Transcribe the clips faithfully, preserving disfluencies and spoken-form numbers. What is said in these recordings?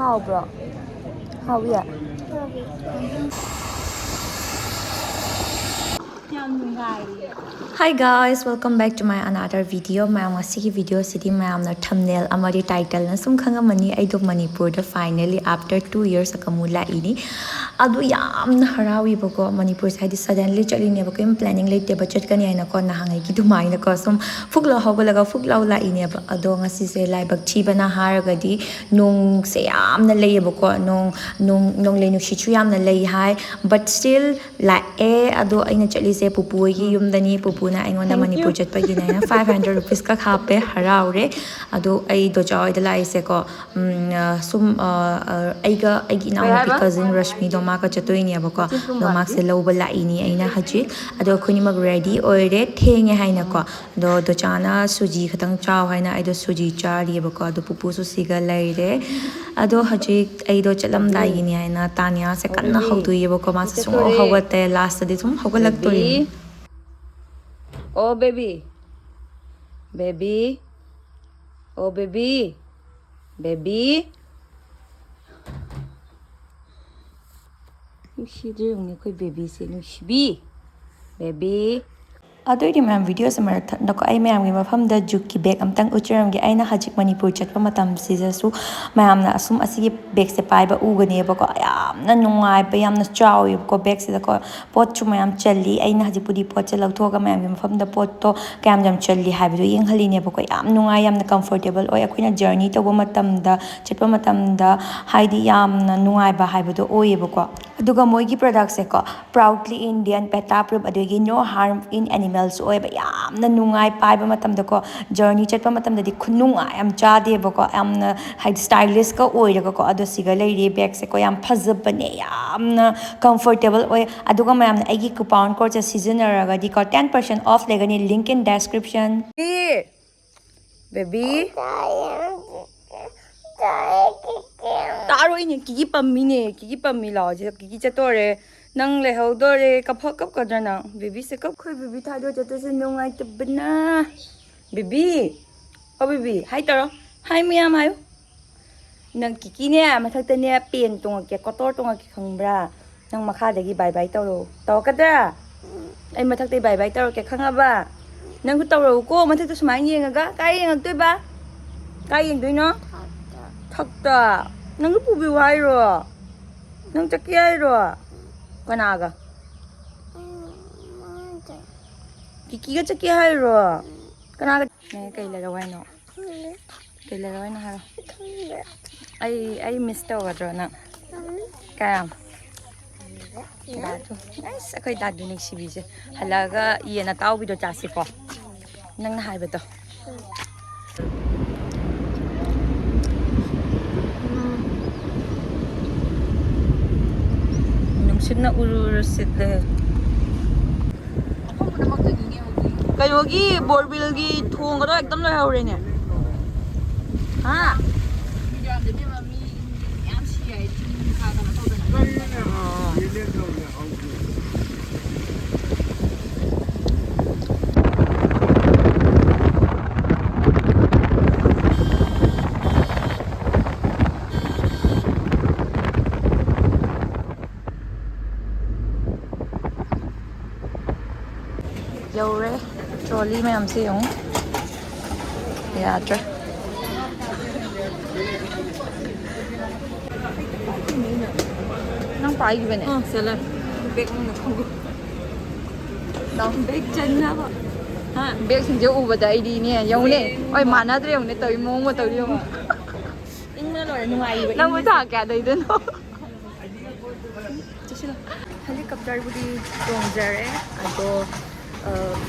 ꯍꯥꯎꯕ꯭ꯔꯣ? ꯍꯥꯎꯏꯌꯦ? ꯌꯥꯝ ꯅꯨꯡꯉꯥꯏꯌꯦ꯫ Hi guys, welcome back to my another video. ꯃꯌꯥꯝ, ꯉꯁꯤꯒꯤ video ꯁꯤꯗꯤ ꯃꯌꯥꯝꯅ thumbnail ꯑꯃꯗꯤ title ꯅ ꯁꯨꯝ ꯈꯪꯉꯝꯃꯅꯤ, ꯑꯩꯗꯣ ꯃꯅꯤꯄꯨꯔꯗ finally after two years ꯑꯃꯨꯛ ꯂꯥꯛꯏꯅꯤ꯫ ꯑꯗꯨ ꯌꯥꯝꯅ ꯍꯔꯥꯎꯏꯕꯀꯣ꯫ ꯃꯅꯤꯄꯨꯔꯁꯦ ꯍꯥꯏꯗꯤ suddenly ꯆꯠꯂꯤꯅꯦꯕ, ꯀꯔꯤꯝ planning ꯂꯩꯇꯦꯕ ꯆꯠꯀꯅꯤ ꯍꯥꯏꯅꯀꯣ꯫ ꯅꯍꯥꯟꯉꯩꯒꯤ ꯑꯗꯨꯃꯥꯏꯅꯀꯣ ꯁꯨꯝ ꯐꯨꯛ ꯂꯧ ꯍꯧꯒꯠꯂꯒ ꯐꯨꯛ ꯂꯧ ꯂꯥꯛꯏꯅꯦꯕ꯫ ꯑꯗꯣ ꯉꯁꯤꯁꯦ ꯂꯥꯏꯕꯛ ꯊꯤꯕꯅ ꯍꯥꯏꯔꯒꯗꯤ ꯅꯣꯡꯁꯦ ꯌꯥꯝꯅ ꯂꯩꯌꯦꯕꯀꯣ꯫ ꯅꯣꯡ ꯅꯣꯡ ꯅꯣꯡꯂꯩ ꯅꯨꯡꯁꯤꯠꯁꯨ ꯌꯥꯝꯅ ꯂꯩ ꯍꯥꯏ꯫ But still ꯂꯥꯛꯑꯦ꯫ ꯑꯗꯣ ꯑꯩꯅ ꯆꯠꯂꯤꯁꯦ ꯄꯨꯄꯨ ꯍꯣꯏꯒꯤ ꯌꯨꯝꯗꯅꯤ꯫ ꯄꯨꯄꯨꯅ ꯑꯩꯉꯣꯟꯗ ꯃꯅꯤꯄꯨꯔ ꯆꯠꯄꯒꯤꯅꯦ ꯍꯥꯏꯅ five hundred rupees ꯈꯛ ꯍꯥꯞꯄꯦ꯫ ꯍꯔꯥꯎꯔꯦ꯫ ꯑꯗꯣ ꯑꯩ ꯗꯣꯆꯥ ꯍꯣꯏꯗ ꯂꯥꯛꯏꯁꯦꯀꯣ, ꯎꯝ, ꯑ, ꯁꯨꯝ, ꯑ, ꯑ, ꯑꯩꯒ ꯑꯩꯒꯤ ꯏꯅꯥꯎꯅꯨꯄꯤ cousin ꯔꯁꯃꯤꯗꯣ ꯃꯥꯒ ꯆꯠꯇꯣꯏꯅꯦꯕꯀꯣ꯫ ꯑꯗꯣ ꯃꯥꯁꯦ ꯂꯧꯕ ꯂꯥꯛꯏꯅꯤ ꯑꯩꯅ ꯍꯧꯖꯤꯛ꯫ ꯑꯗꯣ ꯑꯩꯈꯣꯏꯅꯤꯃꯛ ready ꯑꯣꯏꯔꯦ, ꯊꯦꯡꯉꯦ ꯍꯥꯏꯅꯀꯣ꯫ ꯑꯗꯣ ꯗꯣꯆꯥꯅ ꯁꯨꯖꯤ ꯈꯛꯇꯪ ꯆꯥꯎ ꯍꯥꯏꯅ ꯑꯩꯗꯣ ꯁꯨꯖꯤ ꯆꯥꯔꯤꯑꯕꯀꯣ꯫ ꯑꯗꯣ ꯄꯨꯄꯨꯁꯨ ꯁꯤꯒ ꯂꯩꯔꯦ꯫ ꯑꯗꯣ ꯍꯧꯖꯤꯛ ꯑꯩꯗꯣ ꯆꯠꯂꯝꯗꯥꯏꯒꯤꯅꯤ ꯍꯥꯏꯅ ꯇꯥꯅꯤꯌꯥꯁꯦ ꯀꯟꯅ ꯍꯧꯗꯣꯛꯏꯑꯕꯀꯣ꯫ ꯃꯥꯁꯦ ꯁꯨꯡꯍꯧ ꯍꯧꯒꯠꯇꯦ꯫ Last ꯇꯗꯤ ꯁꯨꯝ ꯍꯧꯒꯠꯂꯛꯇꯣꯔꯤꯅꯤ꯫ ꯑꯣ baby, baby, ꯑꯣ baby, baby꯫ ꯅꯨꯡꯁꯤꯗ꯭ꯔꯣ ꯌꯦꯡꯉꯨꯅꯦ ꯑꯩꯈꯣꯏ baby ꯁꯦ, ꯅꯨꯡꯁꯤꯕꯤ꯫ Baby꯫ ꯑꯗꯨ ꯑꯣꯏꯗꯤ ꯃꯌꯥꯝ, video ꯁꯦ ꯃꯔꯛ ꯊꯠꯅꯀꯣ, ꯑꯩ ꯃꯌꯥꯝꯒꯤ ꯃꯐꯝꯗ ꯖꯨꯠꯀꯤ bag ꯑꯝꯇꯪ ꯎꯠꯆꯔꯝꯒꯦ꯫ ꯑꯩꯅ ꯍꯧꯖꯤꯛ ꯃꯅꯤꯄꯨꯔ ꯆꯠꯄ ꯃꯇꯝꯁꯤꯗꯁꯨ ꯃꯌꯥꯝꯅ ꯑꯁꯨꯝ ꯑꯁꯤꯒꯤ bag ꯁꯦ ꯄꯥꯏꯕ ꯎꯒꯅꯦꯕꯀꯣ꯫ ꯌꯥꯝꯅ ꯅꯨꯡꯉꯥꯏꯕ, ꯌꯥꯝꯅ ꯆꯥꯎꯋꯦꯕꯀꯣ bag ꯁꯤꯗꯀꯣ꯫ ꯄꯣꯠꯁꯨ ꯃꯌꯥꯝ ꯆꯜꯂꯤ꯫ ꯑꯩꯅ ꯍꯧꯖꯤꯛꯄꯨꯗꯤ ꯄꯣꯠꯁꯦ ꯂꯧꯊꯣꯛꯑꯒ ꯃꯌꯥꯝꯒꯤ ꯃꯐꯝꯗ ꯄꯣꯠꯇꯣ ꯀꯌꯥꯝ ꯌꯥꯝ ꯆꯜꯂꯤ ꯍꯥꯏꯕꯗꯣ ꯌꯦꯡꯍꯜꯂꯤꯅꯦꯕꯀꯣ꯫ ꯌꯥꯝ ꯅꯨꯡꯉꯥꯏ, ꯌꯥꯝꯅ comfortable ꯑꯣꯏ꯫ ꯑꯩꯈꯣꯏꯅ journey ꯇꯧꯕ ꯃꯇꯝꯗ, ꯆꯠꯄ ꯃꯇꯝꯗ ꯍꯥꯏꯗꯤ ꯌꯥꯝꯅ ꯅꯨꯡꯉꯥꯏꯕ ꯍꯥꯏꯕꯗꯣ ꯑꯣꯏꯌꯦꯕꯀꯣ꯫ ꯑꯗꯨꯒ ꯃꯣꯏꯒꯤ product ꯁꯦꯀꯣ, Proudly Indian, PETA Proof, ꯑꯗꯒꯤ No Harm in Animals ꯁꯨ ꯑꯣꯏꯕ꯫ ꯌꯥꯝꯅ ꯅꯨꯡꯉꯥꯏ ꯄꯥꯏꯕ ꯃꯇꯝꯗꯀꯣ꯫ Journey ꯆꯠꯄ ꯃꯇꯝꯗꯗꯤ ꯈꯨꯅꯨꯡꯉꯥꯏ ꯌꯥꯝ ꯆꯥꯗꯦꯕꯀꯣ, ꯌꯥꯝꯅ ꯍꯥꯏꯗꯤ stylish ꯀ ꯑꯣꯏꯔꯒꯀꯣ꯫ ꯑꯗꯣ ꯁꯤꯒ ꯂꯩꯔꯤ bag ꯁꯦꯀꯣ, ꯌꯥꯝ ꯐꯖꯕꯅꯦ, ꯌꯥꯝꯅ comfortable ꯑꯣꯏ꯫ ꯑꯗꯨꯒ ꯃꯌꯥꯝꯅ ꯑꯩꯒꯤ coupon code ꯁꯦ ꯁꯤꯖꯤꯟꯅꯔꯒꯗꯤꯀꯣ, ten percent off ꯂꯩꯒꯅꯤ, link in description꯫ Baby, baby꯫ ꯇꯥꯔꯣꯏꯅꯦ, ꯀꯤꯀꯤ ꯄꯝꯃꯤꯅꯦ, ꯀꯤꯀꯤ ꯄꯝꯃꯤ꯫ ꯂꯥꯛꯑꯣ ꯁꯤꯗ, ꯀꯤꯀꯤ ꯆꯠꯇꯣꯔꯦ꯫ ꯅꯪ ꯂꯩꯍꯧꯗꯣꯔꯦ꯫ ꯀꯞꯐ-, ꯀꯞꯀꯗ꯭ꯔꯥ ꯅꯪ? Baby ꯁꯦ ꯀꯞ-, ꯑꯩꯈꯣꯏ baby ꯊꯥꯗꯣꯛꯑ ꯆꯠꯇꯣꯏꯁꯦ ꯅꯨꯡꯉꯥꯏꯇꯕꯅ꯫ Baby, ꯑꯣ baby, hi ꯇꯧꯔꯣ꯫ Hi ꯃꯌꯥꯝ ꯍꯥꯏꯌꯨ꯫ ꯅꯪ ꯀꯤꯀꯤꯅꯦ, ꯃꯊꯛꯇꯅꯦ ꯄꯦꯟ ꯇꯣꯡꯉꯛꯀꯦ, ꯀꯣꯇꯣꯔ ꯇꯣꯡꯉꯛꯀꯦ, ꯈꯪꯕ꯭ꯔꯥ? ꯅꯪ ꯃꯈꯥꯗꯒꯤ ꯕꯥꯏ ꯕꯥꯏ ꯇꯧꯔꯛꯑꯣ꯫ ꯇꯧꯔꯛꯀꯗ꯭ꯔꯥ? ꯑꯩ ꯃꯊꯛꯇꯒꯤ ꯕꯥꯏ ꯕꯥꯏ ꯇꯧꯔꯛꯀꯦ, ꯈꯪꯉꯕ? ꯅꯪꯁꯨ ꯇꯧꯔꯛꯎꯀꯣ, ꯃꯊꯛꯇ ꯁꯨꯃꯥꯏꯅ ꯌꯦꯡꯉꯒ꯫ ꯀꯥꯏ ꯌꯦꯡꯉꯛꯇꯣꯏꯕ? ꯀꯥꯏ ꯌꯦꯡꯗꯣꯏꯅꯣ? ꯊꯛꯇ꯫ ꯅꯪꯁꯨ ꯄꯨꯕꯤꯌꯨ ꯍꯥꯏꯔꯣ? ꯅꯪ ꯆꯠꯀꯦ ꯍꯥꯏꯔꯣ? ꯀꯅꯥꯒ? ꯀꯤꯀꯤꯒ ꯆꯠꯀꯦ ꯍꯥꯏꯔꯣ? ꯀꯅꯥꯒ? ꯅꯪ ꯀꯩ ꯂꯩꯔꯛꯑꯣ ꯍꯥꯏꯅꯣ? ꯀꯩ ꯂꯩꯔꯛꯑꯣ ꯍꯥꯏꯅꯣ ꯍꯥꯏꯔꯣ꯫ ꯑꯩ, ꯑꯩ ꯃꯤꯁ ꯇꯧꯒꯗ꯭ꯔꯣ ꯅꯪ? ꯀꯌꯥꯝ? ꯗꯥꯗꯨ꯫ ꯑꯁ, ꯑꯩꯈꯣꯏ ꯗꯥꯗꯨ ꯅꯨꯡꯁꯤꯕꯤꯁꯦ꯫ ꯍꯜꯂꯛꯑꯒ ꯌꯦꯟ ꯑꯇꯥꯎꯕꯤꯗꯣ ꯆꯥꯁꯤꯀꯣ꯫ ꯅꯪꯅ ꯍꯥꯏꯕꯗꯣ꯫ ꯅꯨꯡꯁꯤꯠꯅ ꯎꯔꯨꯔꯨ ꯁꯤꯠꯂꯦ꯫ ꯀꯩꯅꯣꯒꯤ ꯕꯣꯔꯕꯤꯜꯒꯤ ꯊꯣꯡꯒꯗꯣ ꯑꯦꯛꯗꯝ ꯂꯣꯏꯍꯧꯔꯦꯅꯦ꯫ ꯍꯥ? ꯌꯧꯔꯦ꯫ ꯇ꯭ꯔꯣꯂꯤ ꯃꯌꯥꯝꯁꯦ ꯌꯦꯡꯉꯨ꯫ ꯌꯥꯗ꯭ꯔꯦ꯫ ꯅꯪ ꯄꯥꯏꯈꯤꯕꯅꯦ꯫ ꯑ, ꯆꯠꯂꯦ꯫ ꯕꯦꯛ ꯅꯪꯅ ꯈꯪꯒꯨ꯫ ꯕꯦꯛ ꯆꯟꯅꯕ꯫ ꯍꯥ? ꯕꯦꯛꯁꯤꯡꯁꯦ ꯎꯕꯗ ꯑꯩꯗꯤꯅꯦ, ꯌꯦꯡꯉꯨꯅꯦ꯫ ꯍꯣꯏ, ꯃꯥꯟꯅꯗ꯭ꯔꯦ ꯌꯦꯡꯉꯨꯅꯦ, ꯇꯧꯔꯤ ꯃꯑꯣꯡ ꯃꯇꯧꯗꯤ ꯌꯦꯡꯉꯨ꯫ ꯏꯪꯅ ꯂꯣꯏꯔꯦ, ꯅꯨꯡꯉꯥꯏꯔꯤꯕ ꯅꯪꯕꯨ ꯏꯪꯅ꯫ ꯊꯥ ꯀꯌꯥ ꯂꯩꯗꯣꯏꯅꯣ? ꯆꯠꯁꯤꯜꯂꯣ꯫ ꯍꯦꯂꯤꯀꯣꯞꯇꯔꯕꯨꯗꯤ ꯇꯣꯡꯖꯔꯦ, ꯑꯗꯣ, ꯑ,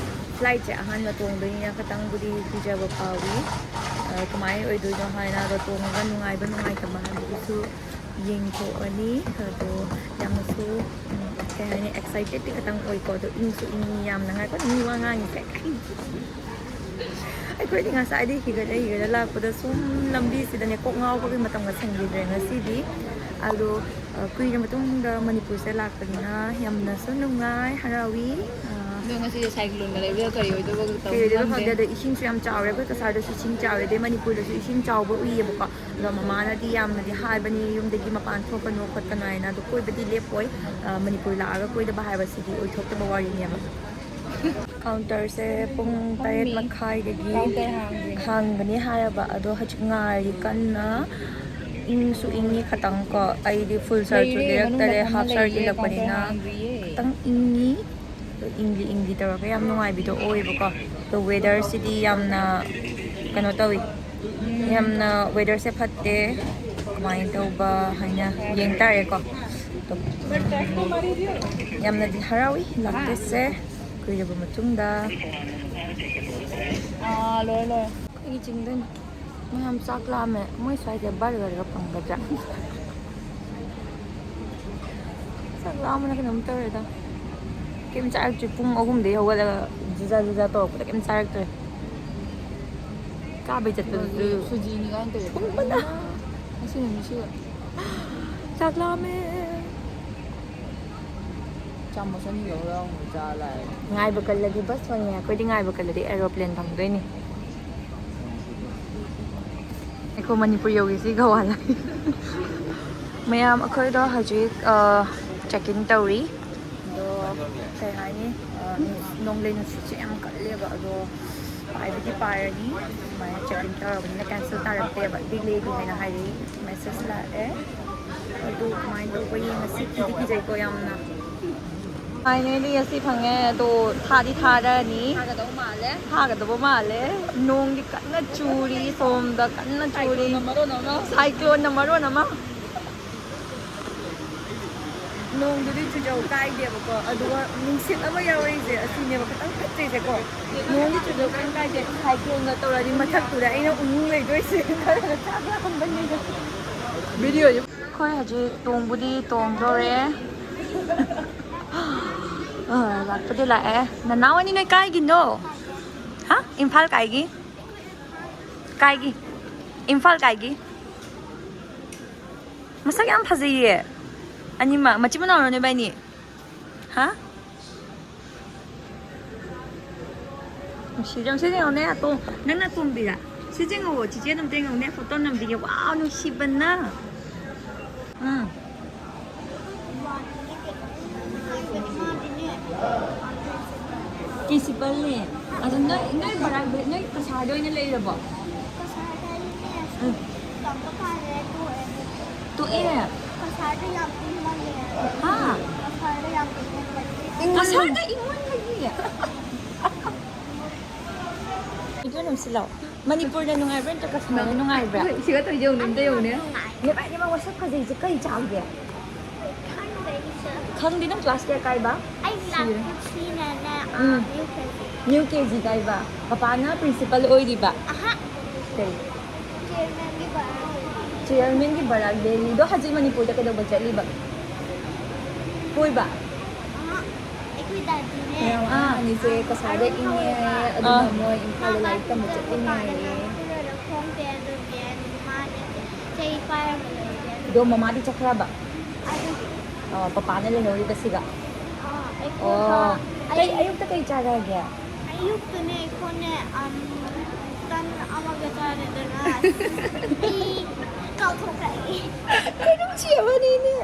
ꯐ꯭ꯂꯥꯏꯠꯁꯦ ꯑꯍꯥꯟꯕ ꯇꯣꯡꯗꯣꯏꯅꯤꯅ ꯈꯤꯇꯪꯕꯨꯗꯤ ꯀꯤꯖꯕ ꯐꯥꯎꯏ꯫ ꯑ, ꯀꯃꯥꯏꯅ ꯑꯣꯏꯗꯣꯏꯅꯣ ꯍꯥꯏꯅ, ꯑꯗꯣ ꯇꯣꯡꯉꯒ ꯅꯨꯡꯉꯥꯏꯕ ꯅꯨꯡꯉꯥꯏꯇꯕ ꯍꯥꯏꯕꯗꯨꯁꯨ ꯌꯦꯡꯊꯣꯛꯑꯅꯤ꯫ ꯑꯗꯣ ꯌꯥꯝꯅꯁꯨ, ꯎꯝ, ꯀꯩ ꯍꯥꯏꯅꯤ, ꯑꯦꯛꯁꯥꯏꯇꯦꯠꯇꯤ ꯈꯤꯇꯪ ꯑꯣꯏꯀꯣ꯫ ꯑꯗꯣ ꯏꯪꯁꯨ ꯏꯪꯉꯤ ꯌꯥꯝꯅ꯫ ꯉꯥꯏꯈꯣ, ꯃꯤ ꯋꯥ ꯉꯥꯡꯉꯤꯁꯦ꯫ ꯑꯩꯈꯣꯏꯗꯤ ꯉꯁꯥꯏꯗꯤ ꯍꯤꯒꯠꯂ ꯍꯤꯒꯠꯂ ꯂꯥꯛꯄꯗ ꯁꯨꯝ ꯂꯝꯕꯤꯁꯤꯗꯅꯦ ꯀꯣꯛ ꯉꯥꯎꯕꯒꯤ ꯃꯇꯝꯒ ꯁꯪꯈꯤꯗ꯭ꯔꯦ ꯉꯁꯤꯗꯤ꯫ ꯑꯗꯣ, ꯑ, ꯀꯨꯏꯔ ꯃꯇꯨꯡꯗ ꯃꯅꯤꯄꯨꯔꯁꯦ ꯂꯥꯛꯄꯅꯤꯅ ꯌꯥꯝꯅꯁꯨ ꯅꯨꯡꯉꯥꯏ, ꯍꯔꯥꯎꯏ꯫ ꯑ, ꯑꯗꯣ ꯉꯁꯤꯁꯦ cycloneꯒ ꯂꯩꯕꯗ ꯀꯔꯤ ꯑꯣꯏꯗꯣꯏꯕ ꯇꯧꯕ ꯀꯩꯗꯣꯏꯅꯣ ꯈꯪꯗꯦ꯫ ꯈꯪꯗꯦ꯫ ꯑꯗꯣ ꯏꯁꯤꯡꯁꯨ ꯌꯥꯝ ꯆꯥꯎꯔꯦ꯫ ꯑꯩꯈꯣꯏ ꯀꯁꯥꯔꯗꯁꯨ ꯏꯁꯤꯡ ꯆꯥꯎꯋꯦ, ꯑꯗꯩ ꯃꯅꯤꯄꯨꯔꯗꯁꯨ ꯏꯁꯤꯡ ꯆꯥꯎꯕ ꯎꯏꯌꯦꯕꯀꯣ꯫ ꯑꯗꯣ ꯃꯃꯥꯅꯗꯤ ꯌꯥꯝꯅꯗꯤ ꯍꯥꯏꯕꯅꯤ, ꯌꯨꯝꯗꯒꯤ ꯃꯄꯥꯟ ꯊꯣꯛꯀꯅꯨ ꯈꯣꯠꯀꯅꯨ ꯍꯥꯏꯅ꯫ ꯑꯗꯣ ꯀꯣꯏꯕꯗꯤ ꯂꯦꯞꯄꯣꯏ꯫ ꯑ, ꯃꯅꯤꯄꯨꯔ ꯂꯥꯛꯑꯒ ꯀꯣꯏꯗꯕ ꯍꯥꯏꯕꯁꯤꯗꯤ ꯑꯣꯏꯊꯣꯛꯇꯕ ꯋꯥꯔꯤꯅꯦꯕ꯫ Counterꯁꯦ ꯄꯨꯡ ꯇꯔꯦꯠ ꯃꯈꯥꯏꯗꯒꯤ Counter ꯍꯥꯡꯗ꯭ꯔꯤ꯫ ꯍꯥꯡꯒꯅꯤ ꯍꯥꯏꯔꯕ, ꯑꯗꯣ ꯍꯧꯖꯤꯛ ꯉꯥꯏꯔꯤ ꯀꯟꯅ꯫ ꯏꯪꯁꯨ ꯏꯪꯉꯤ ꯈꯇꯪ ꯀꯣ꯫ ꯑꯩꯗꯤ full shirtꯁꯨ ꯂꯩꯔꯦ, ꯃꯅꯨꯡꯗ ꯂꯤꯔꯛꯇꯔꯦ, ꯊꯝꯃ half shirtꯁ ꯂꯩꯔꯦ, counter ꯂꯤꯔꯛꯄꯅꯤꯅ ꯍꯥꯡꯗ꯭ꯔꯤꯌꯦ꯫ ꯈꯤꯇꯪ ꯏꯪꯉꯤ꯫ ꯑꯗꯣ ꯏꯪꯂꯤ ꯏꯪꯂꯤ ꯇꯧꯔꯒ ꯌꯥꯝ ꯅꯨꯡꯉꯥꯏꯕꯤꯗꯣ ꯑꯣꯏꯌꯦꯕꯀꯣ꯫ ꯑꯗꯣ weatherꯁꯤꯗꯤ ꯌꯥꯝꯅ ꯀꯩꯅꯣ ꯇꯧꯋꯤ, ꯌꯥꯝꯅ weatherꯁꯦ ꯐꯠꯇꯦ꯫ ꯀꯃꯥꯏꯅ ꯇꯧꯕ ꯍꯥꯏꯅ ꯌꯦꯡ ꯇꯥꯔꯦꯀꯣ꯫ ꯑꯗꯣ ꯌꯥꯝꯅꯗꯤ ꯍꯔꯥꯎꯏ ꯂꯥꯛꯇꯣꯏꯁꯦ ꯀꯨꯏꯔꯕ ꯃꯇꯨꯡꯗ꯫ ꯑꯥ, ꯂꯣꯏꯔꯦ, ꯂꯣꯏꯔꯦ꯫ ꯑꯩꯒꯤ ꯆꯤꯡꯗꯣꯏꯅꯦ꯫ ꯃꯌꯥꯝ ꯆꯥꯛ ꯂꯥꯝꯃꯦ꯫ ꯃꯣꯏ ꯁ꯭ꯋꯥꯏꯗ burgerꯒ ꯐꯪꯒꯗ꯭ꯔꯥ? ꯆꯥꯛ ꯂꯥꯝꯕꯅ ꯀꯩꯅꯣꯝ ꯇꯧꯔꯦꯗ꯫ ꯀꯩꯝ ꯆꯥꯔꯛꯇ꯭ꯔꯤ꯫ ꯄꯨꯡ ꯑꯍꯨꯝꯗꯒꯤ ꯍꯧꯒꯠꯂꯒ ꯖꯨꯖꯥ ꯖꯨꯖꯥ ꯇꯧꯔꯛꯄꯗ ꯀꯩꯝ ꯆꯥꯔꯛꯇ꯭ꯔꯦ꯫ ꯀꯥꯕꯩ ꯆꯠꯄꯗꯨꯁꯨ ꯁꯨꯖꯤꯅꯤ ꯀꯥꯏꯅ ꯇꯧꯔꯦ꯫ ꯄꯨꯡ ꯃꯉꯥ꯫ ꯉꯁꯤ ꯅꯨꯃꯤꯠꯁꯤꯒ꯫ ꯆꯥꯛ ꯂꯥꯝꯃꯦ꯫ ꯆꯥꯃꯁ ꯑꯅꯤ ꯂꯧꯔ ꯑꯃꯨꯛ ꯆꯥ ꯂꯥꯛꯑꯦ꯫ ꯉꯥꯏꯕ ꯀꯜꯂꯗꯤ bus ꯐꯪꯉꯦ꯫ ꯑꯩꯈꯣꯏꯗꯤ ꯉꯥꯏꯕ ꯀꯜꯂꯗꯤ aeroplane ꯐꯪꯗꯣꯏꯅꯤ꯫ ꯑꯩꯈꯣꯏ ꯃꯅꯤꯄꯨꯔ ꯌꯧꯈꯤꯁꯤ ꯒꯋꯥ ꯂꯥꯛꯏ꯫ ꯃꯌꯥꯝ ꯑꯩꯈꯣꯏꯗꯣ ꯍꯧꯖꯤꯛ, ꯑ, check in ꯇꯧꯔꯤ꯫ ꯑꯗꯣ ꯀꯩ ꯍꯥꯏꯅꯤ, ꯑ, ꯅꯣꯡꯂꯩ ꯅꯨꯡꯁꯤꯠꯁꯦ ꯌꯥꯝ ꯀꯜꯂꯦꯕ꯫ ꯑꯗꯣ ꯄꯥꯏꯕꯗꯤ ꯄꯥꯏꯔꯅꯤ꯫ ꯁꯨꯃꯥꯏꯅ check in ꯇꯧꯔꯕꯅꯤꯅ cancel ꯇꯥꯔꯛꯇꯦꯕ꯫ Delayꯗꯤ ꯍꯥꯏꯅ ꯍꯥꯏꯔꯛꯏ꯫ Message ꯂꯥꯛꯑꯦ꯫ ꯑꯗꯨ ꯀꯃꯥꯏꯅ ꯇꯧꯕ ꯌꯦꯡꯉꯁꯤ꯫ ꯀꯤꯗꯤ ꯀꯤꯖꯩꯀꯣ ꯌꯥꯝꯅ꯫ Finally ꯉꯁꯤ ꯐꯪꯉꯦ꯫ ꯑꯗꯣ ꯊꯥꯗꯤ ꯊꯥꯔꯅꯤ꯫ ꯊꯥꯒꯗꯧ ꯃꯥꯜꯂꯦ꯫ ꯊꯥꯒꯗꯧꯕ ꯃꯥꯜꯂꯦ꯫ ꯅꯣꯡꯗꯤ ꯀꯟꯅ ꯆꯨꯔꯤ, ꯁꯣꯝꯗ ꯀꯟꯅ ꯆꯨꯔꯤ꯫ Cycloneꯅ ꯃꯔꯣꯟ ꯑꯃ꯫ Cycloneꯅ ꯃꯔꯣꯟ ꯑꯃ꯫ ꯅꯣꯡꯗꯨꯗꯤ ꯆꯨꯖꯧ ꯀꯥꯏꯗꯦꯕꯀꯣ, ꯑꯗꯨꯒ ꯅꯨꯡꯁꯤꯠ ꯑꯃ ꯌꯥꯎꯔꯛꯏꯁꯦ ꯑꯁꯤꯅꯦꯕ ꯈꯤꯇꯪ ꯐꯠꯇ꯭ꯔꯤꯁꯦꯀꯣ꯫ ꯅꯣꯡꯗꯤ ꯆꯨꯖꯧ ꯀꯩꯝ ꯀꯥꯏꯗꯦ, cycloneꯒ ꯇꯧꯔꯗꯤ ꯃꯊꯛꯇꯨꯗ ꯑꯩꯅ ꯎꯃꯨ ꯂꯩꯗꯣꯏꯁꯦ꯫ ꯈꯔꯒ ꯆꯥꯛ ꯂꯥꯝꯕꯅꯤꯅ꯫ Videoꯁꯦ ꯑꯩꯈꯣꯏ ꯍꯧꯖꯤꯛ ꯇꯣꯡꯕꯨꯗꯤ ꯇꯣꯡꯗꯣꯔꯦ꯫ ꯑ, ꯂꯥꯛꯄꯨꯗꯤ ꯂꯥꯛꯑꯦ꯫ ꯅꯅꯥꯎ ꯑꯅꯤ ꯅꯣꯏ ꯀꯥꯏꯒꯤꯅꯣ? ꯍꯥ? ꯏꯝꯐꯥꯜ ꯀꯥꯏꯒꯤ? ꯀꯥꯏꯒꯤ? ꯏꯝꯐꯥꯜ ꯀꯥꯏꯒꯤ? ꯃꯁꯛ ꯌꯥꯝ ꯐꯖꯩꯌꯦ ꯑꯅꯤꯃꯛ꯫ ꯃꯆꯤꯟ ꯃꯅꯥꯎꯔꯣ ꯅꯣꯏꯕꯥꯏꯅꯤ? ꯍꯥ? ꯅꯨꯡꯁꯤꯔꯦ꯫ ꯁꯤ ꯌꯦꯡꯉꯨꯅꯦ, ꯑꯇꯣ-, ꯅꯪꯅ ꯇꯣꯡꯕꯤꯔ꯫ ꯁꯤ ꯌꯦꯡꯉꯣ, ꯆꯤꯆꯦ ꯑꯗꯨꯝ ꯌꯦꯡꯉꯨꯅꯦ, ꯐꯣꯇꯣ ꯅꯝꯕꯤꯒꯦ꯫ ꯋꯥꯎ, ꯅꯨꯡꯁꯤꯕꯅ꯫ ꯎꯝ꯫ ꯄ꯭ꯔꯤꯟꯁꯤꯄꯜꯅꯦ꯫ ꯑꯗꯣ ꯅꯣꯏ, ꯅꯣꯏ ꯕꯔꯥꯛ, ꯅꯣꯏ ꯀꯁꯥꯔꯗ ꯑꯣꯏꯅ ꯂꯩꯔꯕꯣ? ꯎꯝ꯫ ꯇꯣꯛꯑꯦ? ꯀꯁꯥꯔꯗ ꯌꯥꯝ ꯏꯪꯃꯜꯂꯦ꯫ ꯍꯥ? ꯀꯁꯥꯔꯗ ꯌꯥꯝ ꯏꯪꯃꯜꯂꯦ꯫ ꯀꯁꯥꯔꯗ ꯏꯪꯃꯟꯕꯒꯤ? ꯏꯗꯨ ꯅꯨꯡꯁꯤꯠꯂꯣ꯫ ꯃꯅꯤꯄꯨꯔꯗ ꯅꯨꯡꯉꯥꯏꯕ꯭ꯔꯥ ꯅꯠꯇ꯭ꯔꯒ ꯀꯁꯥꯔꯗ ꯅꯨꯡꯉꯥꯏꯕ꯭ꯔꯥ? ꯍꯣꯏ, ꯁꯤꯒ ꯇꯧꯔꯤꯁꯦ ꯌꯦꯡꯉꯨꯅꯦ, ꯑꯝꯇ ꯌꯦꯡꯉꯨꯅꯦ꯫ ꯅꯨꯡꯉꯥꯏ꯫ ꯅꯦꯕꯥ, ꯅꯦꯕꯥ, ꯃꯁꯛ ꯐꯖꯩꯁꯦ ꯀꯩ ꯆꯥꯒꯦ? ꯈꯪꯗꯦ ꯑꯩꯁꯨ꯫ ꯈꯪꯗꯦ, ꯅꯪ ꯀ꯭ꯂꯥꯁ ꯀꯌꯥ ꯀꯥꯏꯕ? ꯑꯩ ꯀ꯭ꯂꯥꯁ ꯊ꯭ꯔꯤꯅꯅꯦ, ꯑꯥ, ꯎꯝ꯫ U K G. New K G ꯀꯥꯏꯕ? ꯄꯄꯥꯅ ꯄ꯭ꯔꯤꯟꯁꯤꯄꯜ ꯑꯣꯏꯔꯤꯕ? ꯑꯍꯥ꯫ ꯀꯩ? ꯆꯤꯌꯔꯃꯦꯟꯒꯤ ꯕꯔꯥꯛ ꯕꯦꯂꯤ꯫ ꯆꯤꯌꯔꯃꯦꯟꯒꯤ ꯕꯔꯥꯛ ꯕꯦꯂꯤꯗꯣ ꯍꯧꯖꯤꯛ ꯃꯅꯤꯄꯨꯔꯗ ꯀꯩꯗꯧꯕ ꯆꯠꯂꯤꯕ? ꯀꯣꯏꯕ? ꯑꯍꯥ꯫ ꯑꯩꯈꯣꯏ ꯗꯥꯗꯤꯅꯦ꯫ ꯃꯌꯥꯝ ꯑꯥ, ꯑꯅꯤꯁꯦ ꯀꯁꯥꯔꯗ ꯏꯪꯉꯦ ꯍꯥꯏꯌꯦ, ꯑꯗꯨꯅ ꯑꯥ꯫ ꯃꯣꯏ ꯏꯝꯐꯥꯜꯗ ꯂꯥꯏꯔꯤꯛ ꯇꯝꯕ ꯆꯠꯂꯤꯅꯦ ꯍꯥꯏꯌꯦ꯫ ꯈꯣꯡꯗꯦ ꯑꯗꯨꯒꯤ ꯃꯥꯅꯦ ꯆꯍꯤ ꯄꯥꯏꯔꯝꯕ ꯂꯣꯏꯔꯦ꯫ ꯑꯗꯣ ꯃꯃꯥꯗꯤ ꯆꯠꯈ꯭ꯔꯕ? ꯑꯗꯨ ꯑꯣ, ꯄꯄꯥꯅ ꯂꯩꯍꯧꯔꯤꯕ ꯁꯤꯒ? ꯑꯥ, ꯑꯩꯈꯣꯏ ꯑꯣ꯫ ꯄꯥ-, ꯀꯩ, ꯑꯩ ꯑꯌꯨꯛꯇ ꯀꯩ ꯆꯥꯔꯛꯑꯒꯦ? ꯑꯌꯨꯛꯇꯅꯦ ꯑꯩꯈꯣꯏꯅꯦ, ꯑꯝ, ꯇꯟ ꯑꯃꯒ ꯆꯥꯔꯦꯗꯅ꯫ ꯑꯩ ꯀꯥꯎꯊꯣꯛꯈ꯭ꯔꯦ꯫ ꯀꯩꯅꯣ ꯁꯤ ꯑꯃꯅꯤꯅꯦ꯫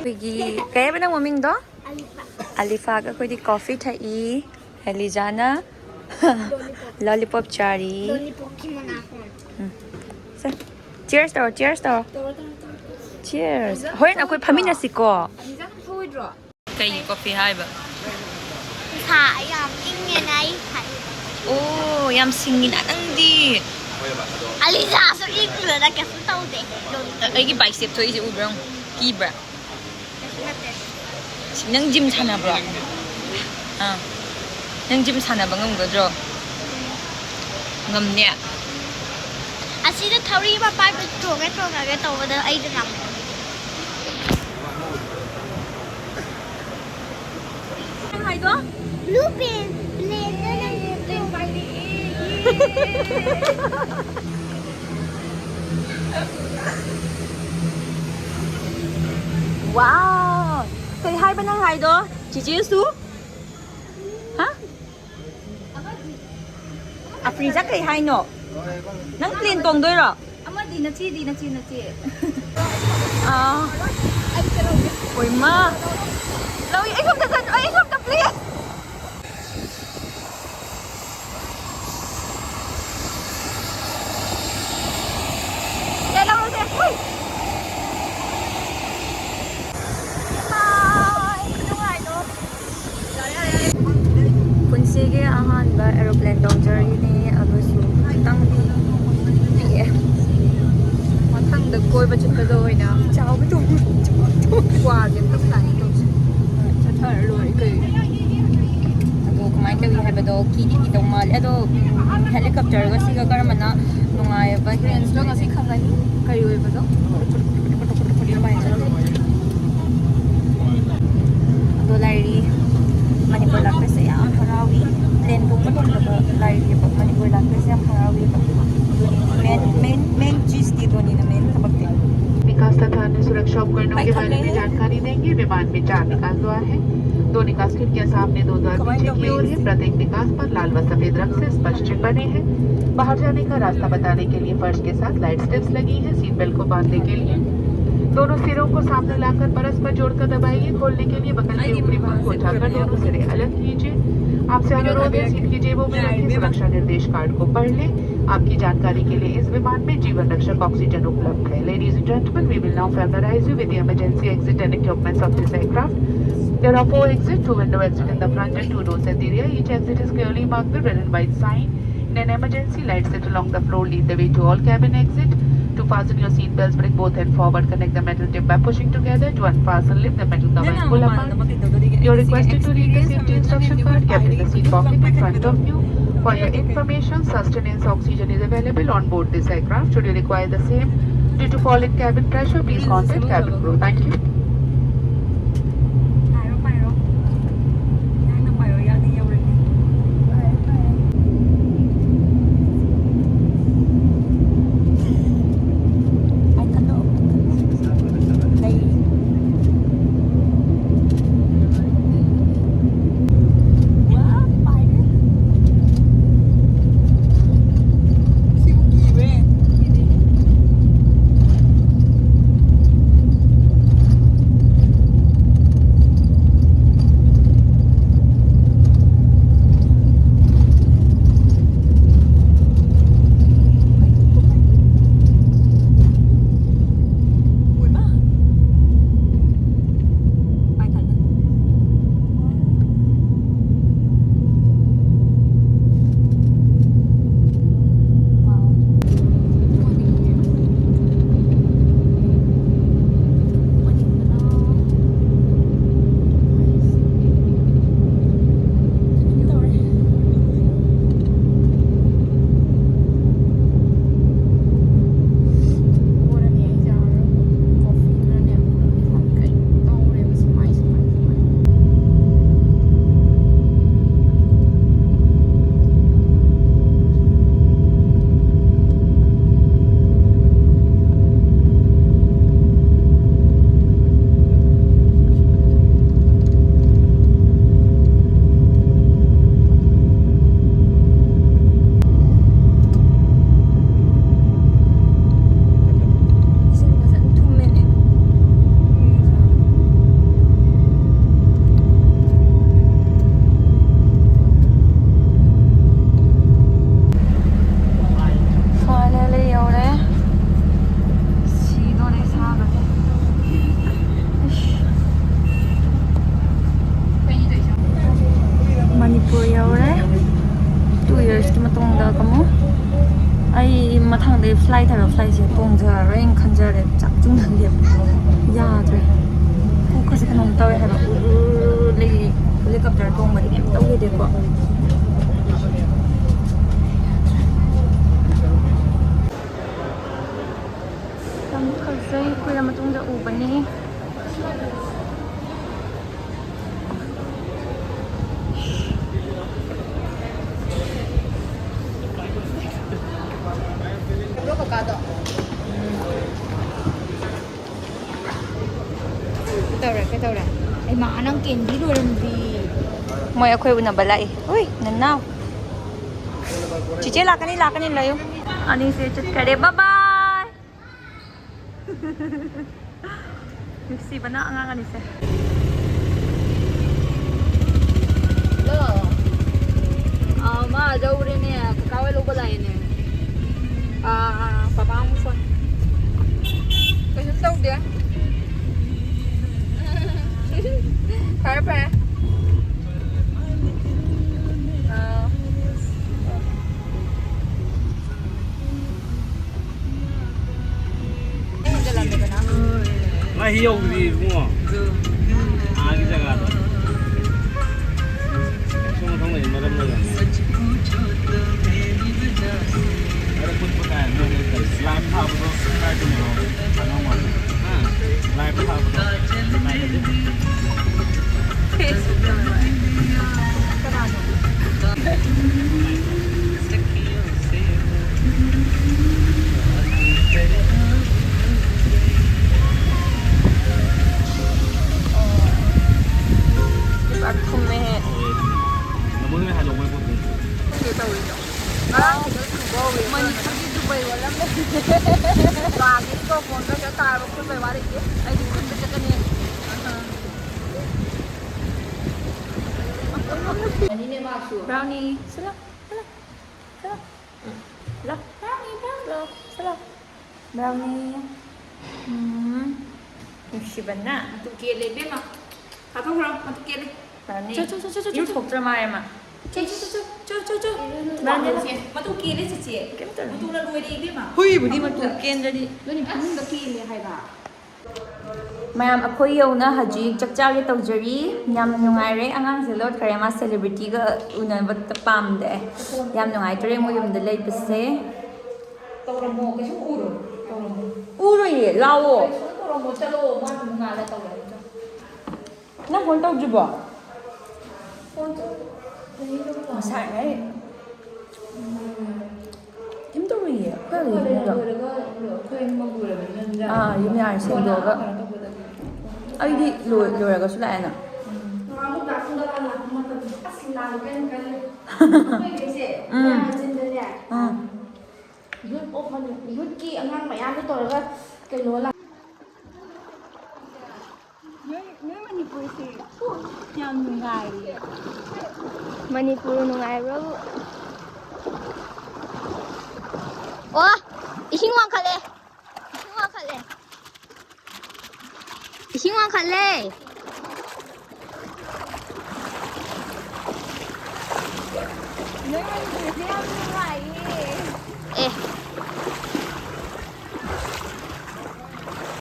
ꯑꯩꯈꯣꯏꯒꯤ, ꯀꯩ ꯍꯥꯏꯕ ꯅꯪ ꯃꯃꯤꯡꯗꯣ? ꯑꯂꯤꯐꯥ꯫ ꯑꯂꯤꯐꯥꯒ ꯑꯩꯈꯣꯏꯗꯤ ꯀꯣꯐꯤ ꯊꯛꯏ꯫ ꯑꯦꯂꯤꯖꯥꯅ ꯂꯣꯂꯤꯄꯣꯞ ꯆꯥꯔꯤ꯫ ꯂꯣꯂꯤꯄꯣꯞꯀꯤ ꯃꯅꯥꯀꯣ꯫ ꯎꯝ꯫ ꯁꯦ, ꯆꯤꯌꯔꯁ ꯇꯧꯔꯣ, ꯆꯤꯌꯔꯁ ꯇꯧꯔꯣ꯫ ꯇꯧꯔꯣ, ꯇꯧꯔꯣ, ꯇꯧꯔꯣ, ꯇꯧꯔꯣ꯫ ꯆꯤꯌꯔꯁ꯫ ꯍꯣꯔꯦꯟ ꯑꯩꯈꯣꯏ ꯐꯝꯃꯤꯟꯅꯁꯤꯀꯣ꯫ ꯑꯂꯤꯖꯥ ꯅꯪ ꯊꯧꯑꯣꯏꯗ꯭ꯔꯣ? ꯀꯩ ꯀꯣꯐꯤ ꯍꯥꯏꯕ? ꯏꯁꯥ ꯌꯥꯝ ꯏꯪꯉꯦꯅ ꯑꯩ ꯍꯥꯏ꯫ ꯑꯣ, ꯌꯥꯝ ꯁꯤꯡꯉꯤꯅ ꯅꯪꯗꯤ꯫ ꯑꯂꯤꯖꯥꯁꯨ ꯏꯪꯗꯅ ꯀꯩꯁꯨ ꯇꯧꯗꯦ꯫ ꯑꯩꯒꯤ ꯕꯥꯏꯁꯦꯞ ꯊꯣꯛꯏꯁꯦ ꯎꯕ꯭ꯔꯥ? ꯀꯤꯕ꯭ꯔꯥ? ꯀꯩꯁꯨ ꯅꯠꯇꯦ꯫ ꯅꯪ ꯖꯤꯝ ꯁꯥꯟꯅꯕ꯭ꯔꯣ? ꯑꯥ꯫ ꯅꯪ ꯖꯤꯝ ꯁꯥꯟꯅꯕ ꯉꯝꯒꯗ꯭ꯔꯣ? ꯉꯝꯅꯦ꯫ ꯑꯁꯤꯗ ꯊꯧꯔꯤ ꯑꯃ ꯄꯥꯏꯕ ꯆꯣꯡꯉ ꯆꯣꯡꯉꯒ ꯇꯧꯕꯗ ꯑꯩꯗꯤ ꯉꯝꯃꯦ꯫ ꯅꯪ ꯍꯥꯏꯗꯣ? Blue pen, pen ꯗ ꯅꯪ ꯄꯥꯏꯔꯛꯑꯦ꯫ Wow! ꯀꯩ ꯍꯥꯏꯕ ꯅꯪ ꯍꯥꯏꯗꯣ? ꯆꯤꯆꯦꯁꯨ? ꯍꯥ? ꯑꯐ꯭ꯔꯤꯖꯥ, ꯀꯩ ꯍꯥꯏꯅꯣ? ꯅꯪ ꯄ꯭ꯂꯦꯟ ꯇꯣꯡꯗꯣꯏꯔꯣ? ꯑꯃꯗꯤ ꯅꯆꯦꯗꯤ, ꯅꯆꯦ, ꯅꯆꯦ꯫ ꯑꯥ꯫ ꯑꯩ ꯆꯠꯍꯧꯒꯦ꯫ ꯍꯣꯏ, ꯃꯥ꯫ ꯂꯧꯏ, ꯑꯩ ꯁꯣꯝꯗ ꯆꯠ-, ꯑꯩ ꯁꯣꯝꯗ, please꯫ ꯆꯠꯂꯧꯔꯁꯦ꯫ ꯍꯨꯏ꯫ ꯍꯥꯏ, ꯅꯨꯡꯉꯥꯏꯗꯣ꯫ ꯄꯨꯟꯁꯤꯒꯤ ꯑꯍꯥꯟꯕ aeroplane ꯇꯣꯡꯖꯔꯤꯅꯦ, ꯑꯗꯨꯁꯨ ꯈꯤꯇꯪꯗꯤ ꯄꯤꯛꯑꯦ꯫ ꯃꯊꯪꯗ ꯀꯣꯏꯕ ꯆꯠꯄꯗ ꯑꯣꯏꯅ ꯆꯥꯎꯕ ꯇꯣꯡꯉꯨ꯫ ꯀ꯭ꯋꯥꯁꯦ ꯑꯝꯇ ꯄ꯭ꯂꯥꯟ ꯇꯧꯁꯦ꯫ ꯆꯠꯊꯔ ꯂꯣꯏꯔꯦ ꯀꯩꯅꯣ꯫ ꯑꯗꯣ ꯀꯃꯥꯏꯅ ꯇꯧꯏ ꯍꯥꯏꯕꯗꯣ ꯀꯤꯗꯤ ꯀꯤꯗꯧ ꯃꯥꯜꯂꯦ꯫ ꯑꯗꯣ, ꯎꯝ, helicopterꯒ ꯁꯤꯒ ꯀꯔꯝꯕꯅ ꯅꯨꯡꯉꯥꯏꯕ ꯍꯦꯟꯒꯦ? ꯉꯁꯤ ꯈꯪꯒꯅꯤ ꯀꯔꯤ ꯑꯣꯏꯕꯅꯣ꯫ ꯑꯗꯣ ꯂꯥꯏꯔꯤ, ꯃꯅꯤꯄꯨꯔ ꯂꯥꯛꯄꯁꯦ ꯌꯥꯝ ꯍꯔꯥꯎꯏ꯫ ꯄ꯭ꯂꯦꯟ ꯇꯣꯡꯕ ꯇꯣꯡꯗꯕ ꯂꯥꯏꯔꯤꯑꯕ, ꯃꯅꯤꯄꯨꯔ ꯂꯥꯛꯄꯁꯦ ꯌꯥꯝ ꯍꯔꯥꯎꯏꯕ꯫ ꯑꯗꯨꯅꯤ main, main, main cheeseꯇꯤ ꯑꯗꯨꯅꯤꯅ, main ꯊꯕꯛꯇꯤ꯫ निकास तथा अन्य सुरक्षा उपकरणों के बारे में जानकारी देंगे। विमान में चार निकास द्वार हैं। दो निकास खिड़कियां सामने, दो द्वार पीछे की ओर है। प्रत्येक निकास पर लाल व सफेद रंग से स्पष्ट चिन्ह बने हैं। बाहर जाने का रास्ता बताने के लिए फर्श के साथ लाइट स्ट्रिप्स लगी हैं। सीट बेल्ट को बांधने के लिए दोनों सिरों को सामने लाकर परस्पर जोड़कर दबाइए। खोलने के लिए बगल के ऊपरी भाग को उठाकर दोनों सिरे अलग कीजिए। आपसे अनुरोध है, सीट की जेबों में रखे सुरक्षा निर्देश कार्ड को पढ़ लें। आपकी जानकारी के लिए, इस विमान में जीवन रक्षक ऑक्सीजन उपलब्ध है। Ladies and gentlemen, we will now familiarize you with the emergency exit and equipments of this aircraft. There are four exits, two window exit in the front and two doors at the rear. Each exit is clearly marked with red and white sign. In an emergency, light set along the floor lead the way to all cabin exit. To fasten your seat belts, bring both hands forward, connect the metal tip by pushing together. To unfasten, lift the metal cover and pull apart. You're requested to read the safety instruction card kept in the seat pocket in front of you. For your information, sustenance oxygen is available on board this aircraft. Should you require the same due to fall in cabin pressure, please contact cabin crew. Thank you. ꯌꯧꯔꯦ꯫ Two yearsꯀꯤ ꯃꯇꯨꯡꯗ ꯀꯃꯨ ꯑꯩ ꯃꯊꯪꯗ flight ꯍꯥꯏꯕ flightꯁꯦ ꯇꯣꯡꯖꯔꯔꯣꯏꯅ ꯈꯟꯖꯔꯦ꯫ ꯆꯥꯛ ꯆꯨꯝꯅ ꯂꯦꯞꯄ ꯌꯥꯗ꯭ꯔꯦ꯫ ꯀꯣꯛꯀꯁꯦ ꯀꯩꯅꯣꯝ ꯇꯧꯋꯦ ꯍꯥꯏꯕ꯫ ꯎꯔꯨꯔꯨꯔꯨ ꯂꯩ꯫ Helicopter ꯇꯣꯡꯕꯗꯤ ꯀꯩꯝ ꯇꯧꯈꯤꯗꯦꯀꯣ꯫ ꯌꯥꯝ ꯐꯖꯩ꯫ ꯀꯨꯏꯔ ꯃꯇꯨꯡꯗ ꯎꯕꯅꯤ꯫ ꯀꯩꯗꯧꯔꯦ? ꯀꯩꯗꯧꯔꯦ? ꯍꯩꯃꯥ, ꯅꯪ candy ꯂꯣꯏꯔꯝꯗ꯭ꯔꯤ꯫ ꯃꯣꯏ ꯑꯩꯈꯣꯏ ꯎꯅꯕ ꯂꯥꯛꯏ꯫ ꯎꯏ, ꯅꯅꯥꯎ꯫ ꯆꯤꯆꯦ ꯂꯥꯛꯀꯅꯤ, ꯂꯥꯛꯀꯅꯤ, ꯂꯩꯌꯨ꯫ ꯑꯅꯤꯁꯦ ꯆꯠꯈꯔꯦ꯫ Bye bye꯫ ꯅꯨꯡꯁꯤꯕꯅ ꯑꯉꯥꯡ ꯑꯅꯤꯁꯦ꯫ ꯑꯥ, ꯃꯥ ꯂꯧꯔꯦꯅꯦ꯫ ꯀꯀꯥ ꯍꯣꯏ ꯂꯧꯕ ꯂꯥꯛꯑꯦꯅꯦ꯫ ꯑꯥ, ꯑꯥ, ꯄꯄꯥ ꯑꯃꯨꯛ phone꯫ ꯀꯩꯁꯨꯝ ꯇꯧꯗꯦ꯫ ꯐꯔꯦ, ꯐꯔꯦ꯫ ꯑꯥ꯫ ꯅꯪ ꯍꯧꯖꯤꯜꯂꯝꯃꯦꯗꯅ꯫ ꯉꯥꯍꯤ ꯌꯧꯗ꯭ꯔꯤ ꯏꯕꯨꯡꯉꯣ꯫ ꯑꯥꯒꯤ ꯖꯒꯥꯗꯣ꯫ ꯁꯣꯝ ꯊꯣꯡ ꯂꯩ ꯃꯔꯝ ꯂꯩꯔꯝꯃꯦ꯫ ꯑꯗ ꯄꯨꯠꯄ ꯀꯥꯏ ꯃꯣꯏ ꯂꯥꯏꯞ ꯊꯥꯕꯗꯣ ꯀꯥꯏꯗꯅꯣ ꯈꯪꯉꯝꯃꯣꯏ꯫ ꯍꯥ? ꯂꯥꯏꯞ ꯊꯥꯕꯗꯣ ꯀꯥꯏꯗꯅꯣ? ꯄꯥꯛ ꯊꯨꯝꯃꯦꯍꯦ꯫ ꯅꯕꯨꯡꯅ ꯍꯥꯏꯗꯣꯛꯄꯩ ꯄꯣꯠꯇꯨ꯫ ꯈꯪꯗꯦ ꯇꯧꯔꯤꯗꯣ꯫ ꯉꯔꯥꯡ ꯈꯤꯇꯪ ꯊꯨꯝꯕ ꯍꯧꯋꯦ꯫ ꯃꯅꯤꯄꯨꯔꯒꯤ ꯗꯨꯕꯩ ꯑꯣꯜꯂꯝꯃꯦ꯫ ꯂꯥꯛꯑꯒꯦꯀꯣ, ꯐꯣꯟꯗ ꯈꯤꯇꯪ ꯇꯥꯔꯕ ꯈꯨꯟꯕꯩ ꯋꯥꯔꯤꯁꯦ꯫ ꯑꯩꯗꯤ ꯈꯨꯟꯕ ꯆꯠꯀꯅꯤ꯫ ꯑꯅꯤꯅꯦ ꯃꯥꯁꯨ꯫ Brownie, ꯁꯤꯂꯥꯎ, ꯁꯤꯂꯥꯎ, ꯁꯤꯂꯥꯎ꯫ ꯂꯥꯎ, brownie, brownie, ꯂꯥꯎ, ꯁꯤꯂꯥꯎ꯫ Brownie꯫ ꯎꯝ꯫ ꯅꯨꯡꯁꯤꯕꯅ꯫ ꯃꯇꯨ ꯀꯦꯜꯂꯦ ꯏꯕꯦꯝꯃ꯫ ꯊꯥꯗꯣꯛꯈ꯭ꯔꯣ, ꯃꯇꯨ ꯀꯦꯜꯂꯦ꯫ Brownie꯫ ꯆꯣ, ꯆꯣ, ꯆꯣ, ꯆꯣ, ꯆꯣ, ꯏꯔꯨ ꯆꯣ꯫ ꯊꯣꯛꯇ꯭ꯔ ꯃꯥꯜꯂꯦ ꯃꯥ꯫ ꯆꯣ, ꯆꯣ, ꯆꯣ, ꯆꯣ, ꯆꯣ, ꯆꯣ, ꯆꯣ꯫ ꯃꯥꯅꯦ, ꯆꯦ꯫ ꯃꯇꯨ ꯀꯦꯜꯂꯦ, ꯆꯦꯆꯦ꯫ ꯀꯩꯝ ꯇꯧꯔꯣꯏ꯫ ꯃꯇꯨꯅ ꯂꯣꯏꯔꯦ, ꯏꯕꯦꯝꯃ꯫ ꯍꯨꯏꯕꯨꯗꯤ ꯃꯇꯨ ꯀꯦꯟꯗ꯭ꯔꯗꯤ꯫ ꯅꯣꯏꯅ ꯐꯃꯨꯡꯗ ꯀꯦꯜꯂꯦ ꯍꯥꯏꯕ꯫ ꯃꯌꯥꯝ, ꯑꯩꯈꯣꯏ ꯌꯧꯅ ꯍꯧꯖꯤꯛ ꯆꯥꯛ ꯆꯥꯒꯦ ꯇꯧꯖꯔꯤ꯫ ꯌꯥꯝ ꯅꯨꯡꯉꯥꯏꯔꯦ꯫ ꯑꯉꯥꯡꯁꯦ ꯂꯣꯠꯈ꯭ꯔꯦ꯫ ꯃꯥ celebrityꯒ ꯎꯅꯕ ꯄꯥꯝꯗꯦ꯫ ꯌꯥꯝ ꯅꯨꯡꯉꯥꯏꯇ꯭ꯔꯦ ꯃꯣꯏ ꯌꯨꯝꯗ ꯂꯩꯕꯁꯦ꯫ ꯇꯧꯔꯝꯃꯣ, ꯀꯩꯁꯨ ꯎꯔꯣꯏ꯫ ꯇꯧꯔꯝꯃꯣ꯫ ꯎꯔꯣꯏꯌꯦ, ꯂꯥꯛꯑꯣ꯫ ꯀꯩꯁꯨ ꯇꯧꯔꯝꯃꯣ, ꯆꯠꯂꯣ, ꯃꯥ ꯅꯣꯡꯉꯥꯜꯂ ꯇꯧꯔꯒꯦ꯫ ꯅꯪ phone ꯇꯧꯗ꯭ꯔꯤꯕꯣ? ꯉꯁꯥꯏꯉꯩ꯫ ꯀꯩꯝ ꯇꯧꯔꯣꯏꯌꯦ, ꯑꯩꯈꯣꯏ ꯑꯗꯨ ꯌꯨꯝꯗ꯫ ꯑꯥ, ꯌꯨꯝ ꯌꯥꯔꯦ ꯁꯦꯡꯗꯣꯛꯑꯒ꯫ ꯑꯩꯗꯤ ꯂꯣꯏ-, ꯂꯣꯏꯔꯒꯁꯨ ꯂꯥꯛꯑꯦꯅ꯫ ꯎꯝ꯫ Youthꯀꯤ ꯑꯉꯥꯡ ꯃꯌꯥꯝꯗꯣ ꯇꯧꯔꯒ ꯀꯩꯅꯣ ꯂꯥꯛ-, ꯅꯣꯏ, ꯅꯣꯏ ꯃꯅꯤꯄꯨꯔꯁꯦ ꯌꯥꯝ ꯅꯨꯡꯉꯥꯏꯌꯦ꯫ ꯃꯅꯤꯄꯨꯔ ꯅꯨꯡꯉꯥꯏꯕ꯭ꯔꯕꯨ? ꯑꯣ, ꯏꯁꯤꯡ ꯋꯥꯡꯈꯠꯂꯦ꯫ ꯏꯁꯤꯡ ꯋꯥꯡꯈꯠꯂꯦ꯫ ꯏꯁꯤꯡ ꯋꯥꯡꯈꯠꯂꯦ꯫ ꯅꯣꯏ ꯃꯅꯤꯄꯨꯔꯁꯦ ꯌꯥꯝ ꯅꯨꯡꯉꯥꯏꯌꯦ꯫